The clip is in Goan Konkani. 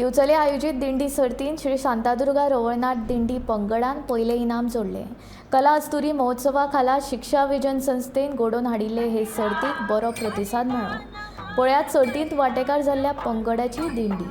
दिवचले आयोजीत दिंडी सर्तींत श्री शांतादुर्गा रवळनाथ दिंडी पंगडान पयलें इनाम जोडलें. कला अस्तुरी महोत्सवा खाला शिक्षा विजन संस्थेन घडोवन हाडिल्ले हे सर्तीक बरो प्रतिसाद मेळ्ळो. पळयात सर्तींत वांटेकार जाल्ल्या पंगडाची दिंडी.